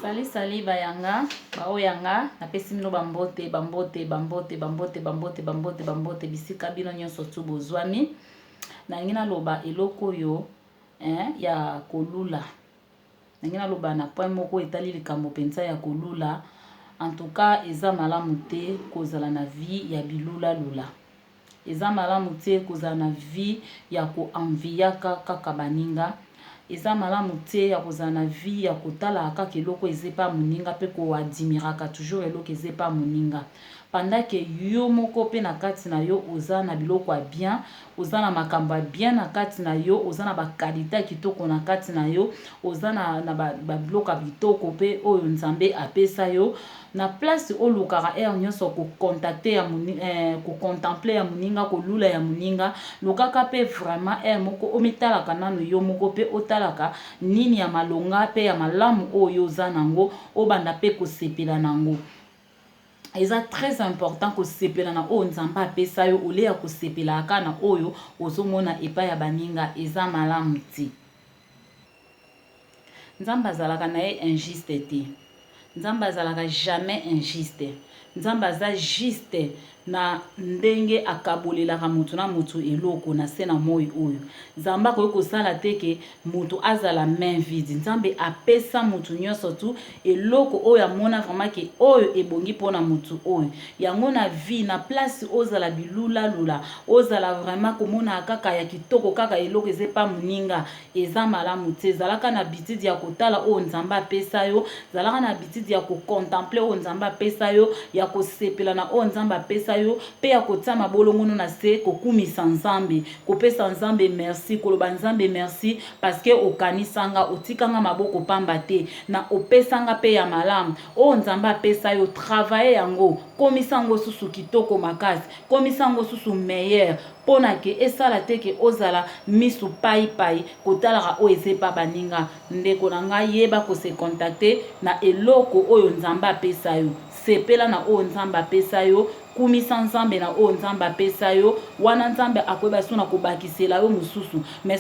Salut, salut bayanga, baoyo yanga, napesi bino bambote, bambote, bambote, bambote, bambote, bambote, bambote, bisika bino nyonso tu bozwami. Nalingi naloba eloko oyo ya kolula. Nalingi naloba na point moko etali likambo mpenza ya kolula. En tout cas, eza malamu te kozala na vie ya bilulalula. Eza malamu te kozala na vie ya koenviaka kaka baninga. Eza malamu te ya kozala na vie ya kotalaka kaka eloko eza epa moninga mpe koadmiraka toujours eloko eza epa moninga, pendant que yo moko mpe na kati na yo oza na biloko ya bien, oza na makambo ya bien na kati na yo, oza na baqualité ya kitoko na kati na yo, oza na babiloko ya kitoko mpe oyo Nzambe apesa yo. Na place olukaka heure nyonso kocontacter ya kocontempler ya moninga, kolula ya moninga, lukaka mpe vraiment heure moko omitalaka nano yo moko mpe otalaka nini ya malonga mpe ya malamu oyo oza nango, obanda mpe kosepela nango. Eza très important kosepela na oyo Nzambe apesa yo, ole ya kosepelaka na oyo ozomona epai ya baninga. Eza malamu te. Nzambe azalaka na ye injuste te. Nzambe azalaka jamais injuste. Nzambe aza juste na ndenge akabolelaka motu na motu eloko na se na moi oyo. Nzambe akoki kosala te ke motu azala main vide. Nzambe apesa motu nyonso tu eloko oyo amona vraiment ke oyo ebongi mpona motu oyo. Yango na vie, na place ozala bilulalula, ozala vraiment komona kaka ya kitoko, kaka eloko eza epa moninga, eza malamu te. Ezalaka na habitude ya kotala oyo Nzambe apesa yo, zalaka na habitude ya kocontempler oyo Nzambe apesa yo, ya kosepela na oyo Nzambe apesa yo, mpe ya kotia mabolongono na se, kokumisa Nzambe, kopesa Nzambe merci, koloba: "Nzambe, merci parce que okanisanga, otikanga maboko pamba te na opesanga mpe ya malamu." Oyo Nzambe apesa yo, travaille yango, komisa yango susu kitoko makasi, komisa yango susu meilleur, mpo na ke esala te ke ozala misu paipai kotalaka oyo eza epa baninga. Ndeko na ngai, yeba kose contenter na eloko oyo Nzambe apesa yo. Sepela na oyo Nzambe apesa yo, kumisa Nzambe na oyo Nzambe apesa yo. Wana Nzambe akoyeba so na kobakisela yo mosusu. Mais